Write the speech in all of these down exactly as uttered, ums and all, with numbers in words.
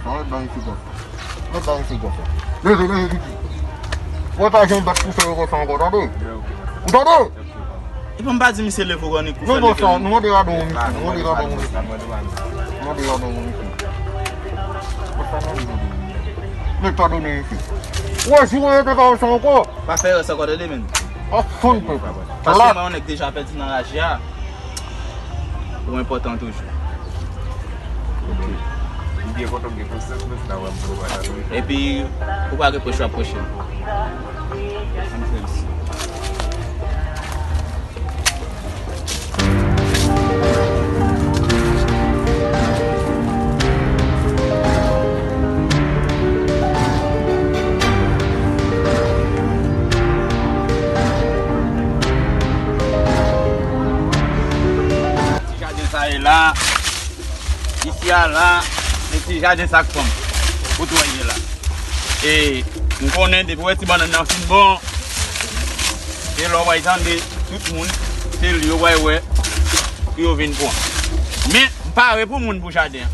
Sa, mèt bay isi, granfrè. Mèt bay isi, granfrè. Leve, leve, piti. Mwen pa janm bat pou fè yo konsa ankò, tande? Ou tande? Epi m pa di misye leve w annik pou fè leve. Non, non, sa, nou mande padon, misye. Nou mande padon, misye. Nou mande padon, misye. Mèt padone, misye. Wè, si w rete konsa ankò. Pa fè erè sa ankò, tande, men. A fon, pèp. Paske mwen, yon nèg deja pèdi nan raje a. Ou enpòtan toujou. Ok. M byen kontan m gen konsyans mwen, se la w ap pran bagay. Epi, ou pa gen pwoche w ap pwoche. Ann fè l si. Ti jaden sa ye la. Isi a la, se ti jaden sa k fè m. Kote w ye la. E, m konnen depi w wè ti bannann nan fin bon, e lè w pral tande tout moun, se li yo pral wè pou yo vin pran. Men, m pare pou moun pou jaden an.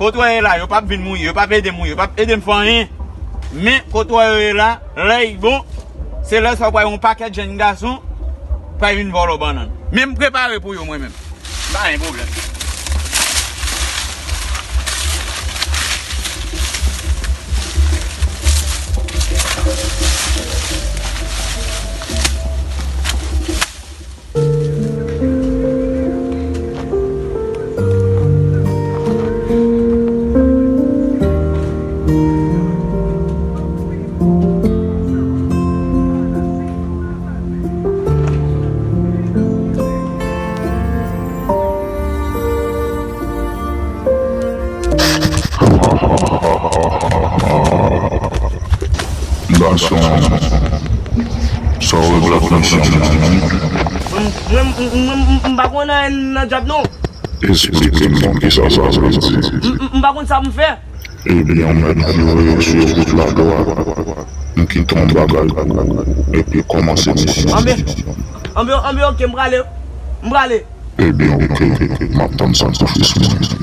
Kote w ye la, yo p ap vin mouye, yo p ap ede m mouye, yo p ap ede m fè anyen. Men, kote w ye la, lè l bon, se lè sa w pral wè yon pakèt jèn gason pral vin vòlò bannann. Men m prepare pou yo mwen menm. Pa gen pwoblèm. Gason, sa w wè zòt nan chanm nan, wi. Mwen, mwen, mwen, mwen, m pa konn anyen nan djab, non. Esplike m non kisa sa vle di. M, m, m pa konn sa pou m fè. Ebyen, ou mèt vire sou wout la dwat. M kite yon bagay pou ou, epi kòmanse misyon. Anben, anben, anben, ok, m prale. M prale. Ebyen, ok, m ap tann sakrifis mwen.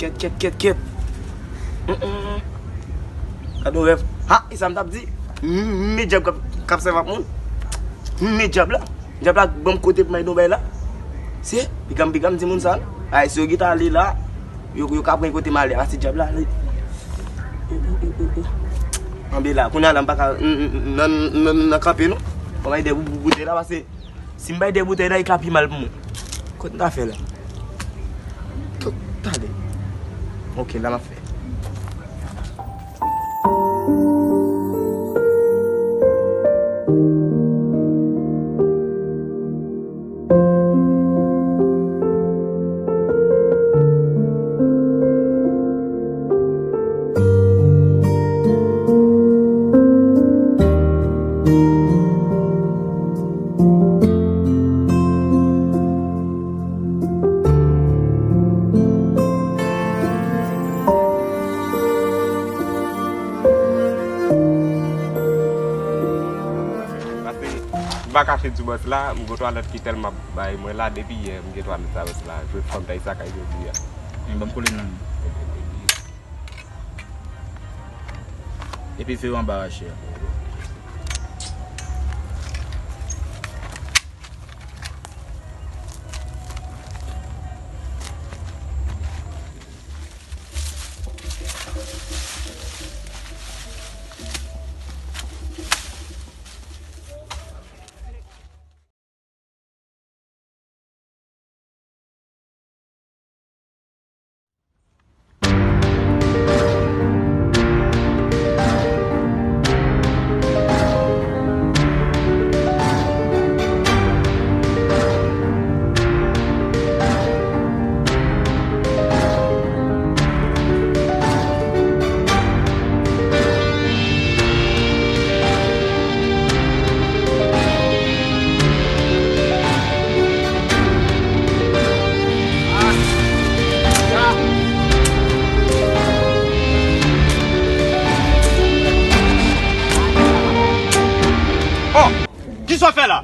Kèt, kèt, kèt, kèt. Hum, hum, hum. Gade yon rèv. Ha, e sa m t ap di. M, m, men dyab k ap, k ap sèvi ak moun. M, men dyab la. Dyab la ban m kote pou m al donbay la. Se, piga m, piga m, timoun sa. Ay, si yo gentan ale la, yo, yo ka pran kote m ale. A, se dyab la ale. Anbe la, kounye a la, m pa ka, m, m, m, nan, nan, nan kanpe, non. Fò m al de boutèy la, pase si m bay de boutèy la, li ka pi mal pou mwen. Kot m ta fè la? Kot, tande. Ok, la m ap fè. Pase, m pa kache di w bòs la, m gen twalèt ki tèlman ap bay mwen la, depi yè m gen twalèt sa bòs la, jwèt fanm tay sa kay jodi a. Men ban m kole nan li. Epi fè yo anba rache a. Kisa w fè la?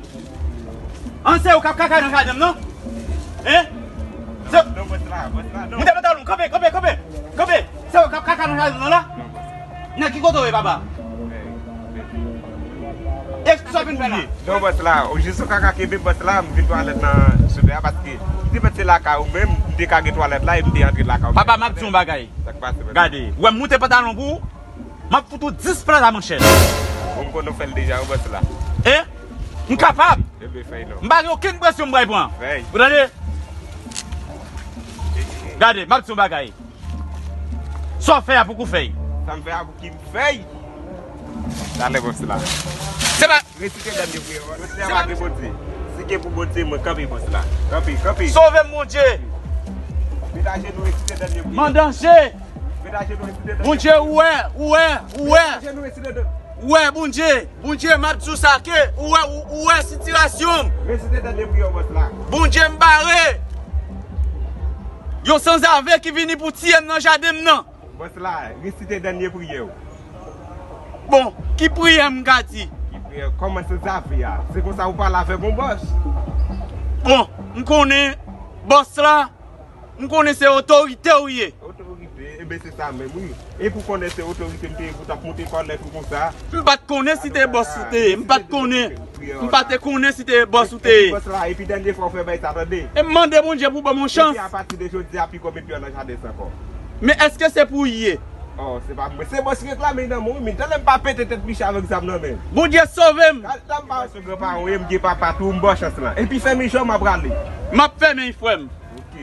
An, se ou k ap kaka nan jaden m nan? Hein? Se... Non, bòs la, bòs la, non. Mete pantalon, kanpe, kanpe, kanpe, kanpe. Se ou k ap kaka nan jaden m nan la? Nan ki kote w ye, papa? Hey, hey. E sa w vin fè la? Non, bòs la, ou jis ou kaka kenbe bòs la, m vin twalèt nan soudè a, paske m te panse se lakay ou menm, m te ka gen twalèt la, e m te antre lakay ou. Papa, m ap di yon bagay. Sa k pase, bòs la? Gade, ou wè m moute pantalon pou ou? M ap fout ou dis plata manchèt. Bon, m konn ou fè l deja, wi, bòs la. E? M kapab. Ebyen, fèy non. M pa gen okenn presyon m pral pran. Fèy. Ou tande? Gade, m ap di yon bagay. Sa w fè a poko fèy. Sa m fè a pou ki m fèy? Talè, bòs la. Se pa... Resite dènye priyè w. Resite a pa gen Bondye. Si gen pou Bondye, mwen kanpe, bòs la. Kanpe, kanpe. Sove m, Bondye. Mete ajenou, resite dènye priyè. M an danje. Mete ajenou, resite dènye priyè. Bondye, ou wè, ou wè, ou wè. Mete ajenou, resite dènye... Ou wè, Bondye, Bondye, m ap di w sa ke, ou wè, ou, ou wè sitiyasyon m. Resite dènye priyè w, bòs la. Bondye, m bare. Yon sanzave ki vini pou tiye m nan jaden m nan. Bòs la, resite dènye priyè w. Bon, ki priyè m ka di? Ki priyè? Kòman sanzave a? Se konsa ou pale avèk yon bòs? Bon, m konnen bòs la, m konnen se otorite w ye. Otorite? Enben, se sa menm, wi. E pou konnen se otorite m te ye pou t ap monte kòlèt ou konsa? M pa t konnen si te bòs ou te ye. M pa t konnen. M pa te konnen si te bòs ou te ye. Epi bòs la, epi dènye fwa w fè bagay sa, tande. E m mande Bondye pou ban m yon chans. Epi apati de jodi a, pi kòm epi an nan jaden sa ankò. Men èske se pou w ye? Oh, se pa mwen. Se bòs reklame nan mwen, wi, men tande m pa pete tèt miche avèk zam nan men. Bondye sove m. Gad, tann pa sou granpa w ye, m gen papa tou, m ba w chans lan. Epi fèmen je w, m ap rale. M ap fèmen, frè m. Ok.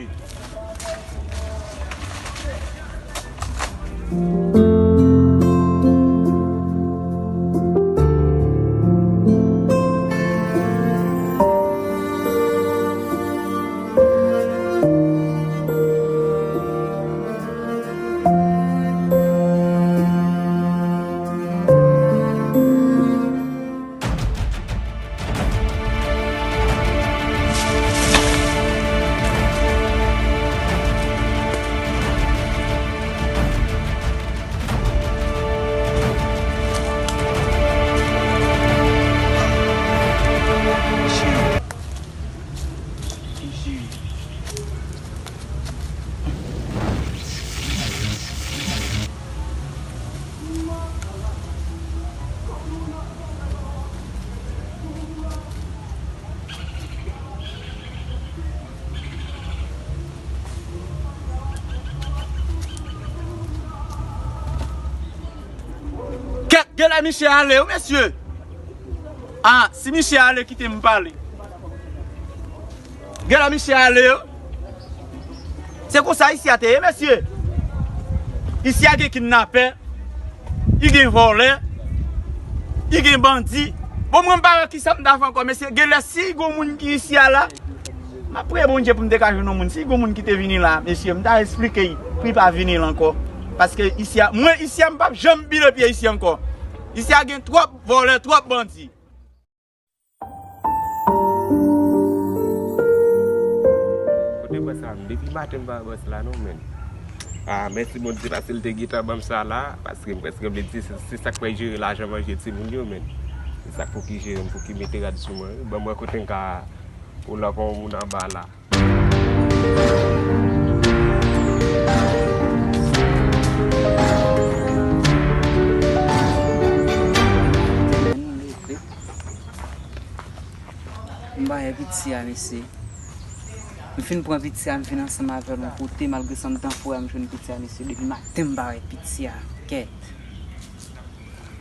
Kèt, genlè misye ale wi, mesye. Ah, si misye ale, kite m pale. Genlè misye ale wi. Se konsa isi a te ye, mesye. Isi a gen kidnapè, li gen vòlè, li gen bandi. Bon, mwen m pa wè kisa m ta fè ankò, mesye. Genlè si gon moun ki isi a la, m ap priye Bondye pou m te ka jwenn yon moun. Si gon moun ki te vini la, mesye, m ta esplike l pou li pa vini la ankò. Paske isi a, mwen isi a, m p ap janm pile pye isi ankò. Isi a gen twòp vòlè, twòp bandi. Kote bòs la? Depi maten m pa wè bòs la non, men. Ah, mèsi Bondye, paske l te gentan ban m sa la, paske m prèske vle di se, se sa k pral jere lajan manje timoun yo, men. Se sa k pou ki jere m, pou ki mete rad sou mwen wi. Ban m wè kote m ka pou la pou yon moun anba la. M pa wè piti a, mesye. M fin pran piti a, m vin ansanm avè l yon kote, malgre se anndan fouray m jwenn piti a, mesye. Depi maten m pa wè piti a. Kèt.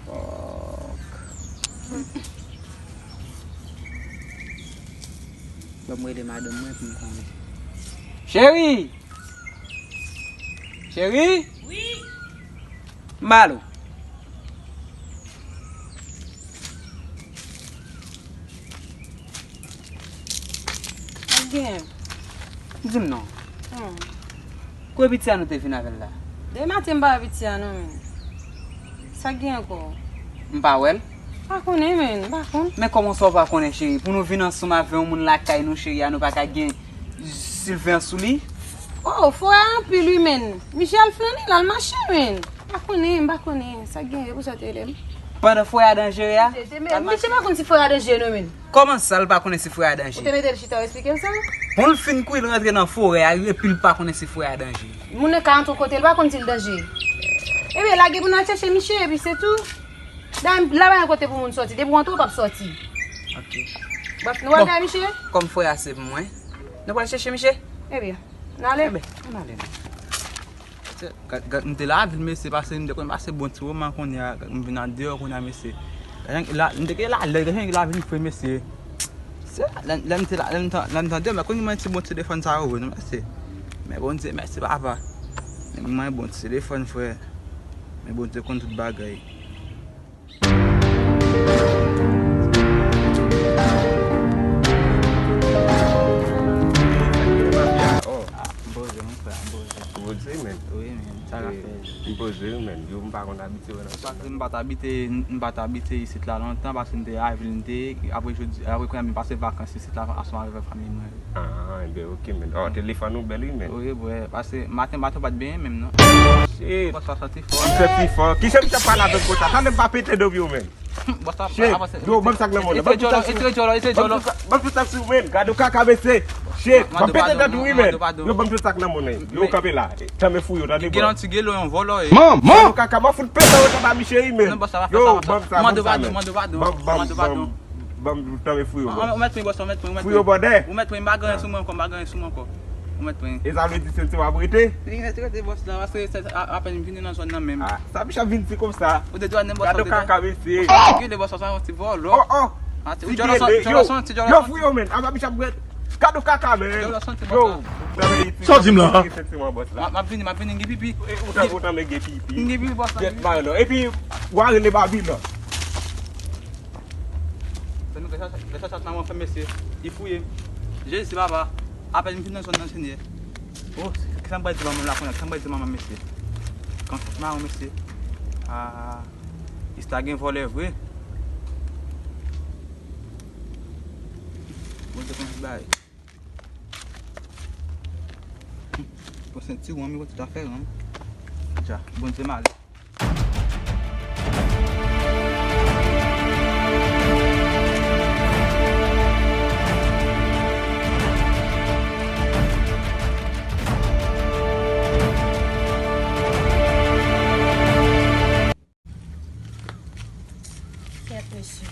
Fòk. Ban m rele madanm mwen pou m konnen. Cheri! Cheri! Wi! M ba l ou. Sa k genyen? Di m non. Hmm. Kote piti a nou te vin avè l la? Depi maten m pa wè piti a non, men. Sa k gen ankò? M pa wè l. Pa konnen, men, m pa konn. Men kòman sa w pa konnen, cheri? Pou nou vin ansanm avè yon moun lakay nou, cheri, a nou pa ka gen siveyans sou li? Oh, fò a anpil, wi, men. Michel flannen, l al mache, men. M pa konnen, m pa konnen. Sa k gen, e pou sa te rele m? Pandan forè a danjere a? Misye pa konn si forè a danjere non, men. Kòman sa, l pa konnen si forè a danjere? Ou te mete l chita, ou eksplike l sa? Bon, l fin kouri, l rantre nan forè a, epi l pa konnen si forè a danjere. Moun nan ka antre yon kote, l pa konn si l danjere. Ebyen, lage pou n al chèche misye, epi se tou. Dayè, la pa yon kote pou moun sòti. Depi w antre, w p ap sòti. Ok. Bòs, nou al kay misye? Kòm forè a se pou mwen, nou pral chèche misye? Ebyen, n ale. Ebyen, ann ale non. Gad, gad, m te lavil, mesye, pase m te konn pase bon ti moman kounye a, m vin andeyò kounye a, mesye. La, m te gen lalè, gen jan lavil fre, mesye. Se lè, lè m te la, lè m ta-, lè m tande, men konn mwen ti bon telefòn sa yo vre non, mesye. Men Bondye, mèsi papa. Men mwen bon ti telefòn, frè. Men Bondye konn tout bagay. Oh. Ah, m poze, mon frè, m poze. Ou poze, men? Wi, men, sa k ap fèt? M poze wi, men. Yo, m pa konn abitye wè nan zòn nan. Paske m pa t abite, m pa t abite isit la lontan, paske m te lavil m te ye. Apre jodi, apre kounye a m pase vakans isit la ansanm avèk fanmi mwen. Ah, enben, ok, men. Oh, telefòn ou bèl wi, men. Wi, bwè, paske maten, maten pa t byen menm, non. Shit. Bòs la santi fò. Ki santi fò? Kisa misye ap pale avèk bòs la? Tande m pa pete do wi, men. Bòs la, shit, avanse. Yo, ban m sa k nan men w lan. Ban m tout sa sou, ban m tout sa, ban m tout sa sou, men. Gade w kaka, mesye. Shit, ban m pete tèt ou wi, men. Yo, ban m tout sa k nan men w lan. Yo, kanpe la. Tanmen fou yo, tande bò. Gen yon ti gelo, yon vòlò, e. Manman! Gade w kaka, m ap fout pete w tèt a misye wi, men. Non, bòs la, yo, ban m sa, ban m sa, men. Ban m, ban m, ban m, ban m tanmen fou yo, bò. Ou mèt pran, bòs la, ou mèt pran, ou mèt pran. Fou yo, bòdè. Ou mèt pran, m pa gen anyen sou mwen ankò, m pa gen anyen sou mwen ankò. Ou mèt pran. E sa vle di senti w ap rete? Li rete, rete, bòs la, paske se a-, apèn m vini nan zòn nan menm. Ah, sa bicha vin di konsa. Ou te dwe al nan bòs la, ou te dwe. Gade w kaka, mesye. Ou te gile bòs la, sa yon ti vòlò. Oh, oh. Ah, ti, ou djòlò son, ti djòlò son, ti djòlò. Yo, fou yo, men. Aba bicha ap gade. Gade w kaka, men. Djòlò son ti bòs la. Yo. Sa w di m la? M ap vini, m ap vini, m gen pipi. Ou tanmen gen pipi. M gen pipi, bòs la. Gèt mal non. Epi, w a rele Babilòn. Fè nou fè sa, fè sa, sa nan mwen fè mesye. Li fouye m. Jezi, papa. Apèn m vin nan zòn nan, Senyè. Oh, kisa m pral di manman m la kounye a? Kisa m pral di manman m, mesye? Kan fèt mawon, mesye. Ah, istwa gen vòlè vre. Bondye konn tout bagay. Bon, se ti wonm, yon ti afè wonm. Dja, Bondye male. Kèt, mesye.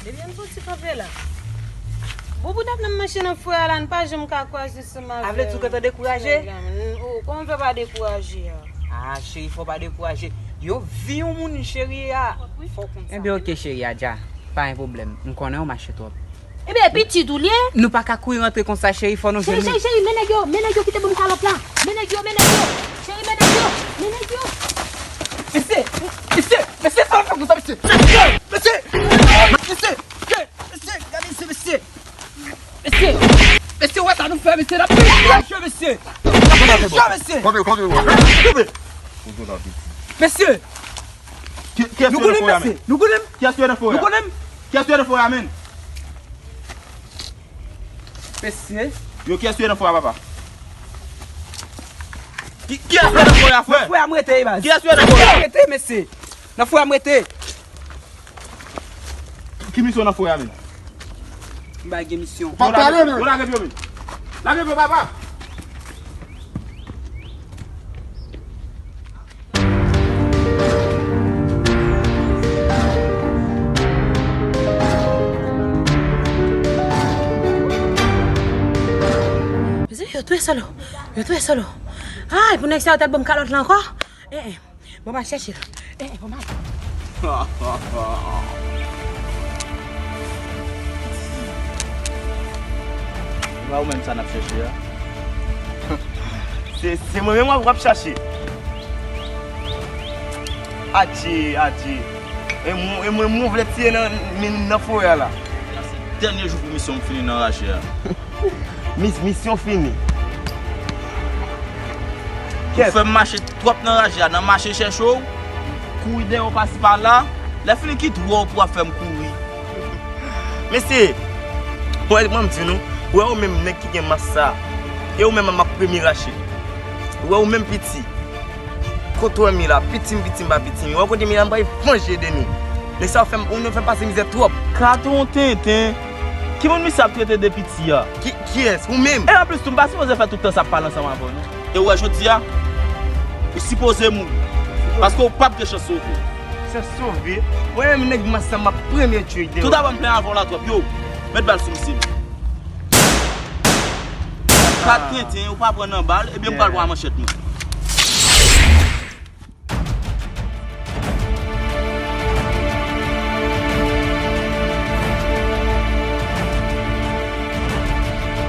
Depi m soti kanpe la. Bon, boudap nan mache nan fwè a la, n pa janm ka kwaze ansanm avè. A vle di w gentan dekouraje? Nèg la, men, oh, kòman m fè pa dekouraje a? Ah, cheri, fò w pa dekouraje. Yon vi yon moun, cheri, a. Fò w konn sa. Ebyen, ok, cheri, a dja. Pa gen pwoblèm. M konnen w mache twòp. Ebyen, pitit ou li ye? Nou pa ka kouri rantre konsa, cheri, fò nou jwenn li. Cheri, cheri, cheri, men nèg yo, men nèg yo, kite ban m kalòt la. Men nèg yo, men nèg yo. Cheri, men nèg yo, men nèg yo. Mesye, mesye, mesye, sa w fè konsa, mesye? Mesye, mesye, mesye, gade mesye, mesye. Mesye, mesye, wè sa nou fè, mesye, n ap peye cho, mesye. N ap peye cho, mesye. Kanpe, kanpe, kanpe. Mesye. Ki, kiyès ki nan fò a, men? Nou konnen m? Kiyès ki nan fò a? Nou konnen m? Kiyès ki nan fò a, men? Mesye. Yo, kiyès ki nan fò a, papa? Ki, kiyès ki nan fò a, frè? Nan fò a m rete, baz. Kiyès ki nan fò a? Nan fò a m rete, mesye. Nan fò a m rete. Ki misyon nan fò a, men? M pa gen misyon. Ou pa pale, men. Yo, lage pye w, men. Lage pye w, papa. Mesye, yo touye Solo. Yo touye Solo. Ay, pou nèg sa yo t al ban m kalòt la ankò. Eh, eh. Bon, m al chèche l. Eh, eh, bon, m al. Se pa ou menm sa n ap chèche a? Se, se mwen menm w ap, w ap chache. Adje, adje. E mwen, e mwen, mwen vle tiye nan, nan, nan forè a la. Jodi a se dènye jou pou misyon m fini nan raje a. Mis, misyon fini. Ou fè m mache twòp nan raje a, nan mache chèche w, kouri dèyè w pasi pa la, lè fini ki dwa w pou w ap fè m kouri? Mesye, wè, ban m di nou, wè ou menm nèg ki gen mas sa, e ou menm m ap premye rache. Wè ou menm piti, kote w wè mi la, piti m, piti m pa piti m, wè kote mi la, m pral vanje de nou. Nèg sa yo fè m, ou nou fè m pase mizè twòp. Katon tenten. Ki moun misye ap trete de piti a? Ki, kiyès? Ou menm? E anplis, tou, m pa sipoze fè tout tan sa ap pale ansanm avè w, non. E w wè jodi a, ou sipoze mouri. Paske w p ap gen chans sove. Chans sove? Ou wè menm nèg mas sa m ap premye tchwil deyò. Toudabò, m plen avè w la twòp. Yo, met bal sou misye. Kat tenten, ou pa pran nan bal, ebyen m pral pran manchèt mwen.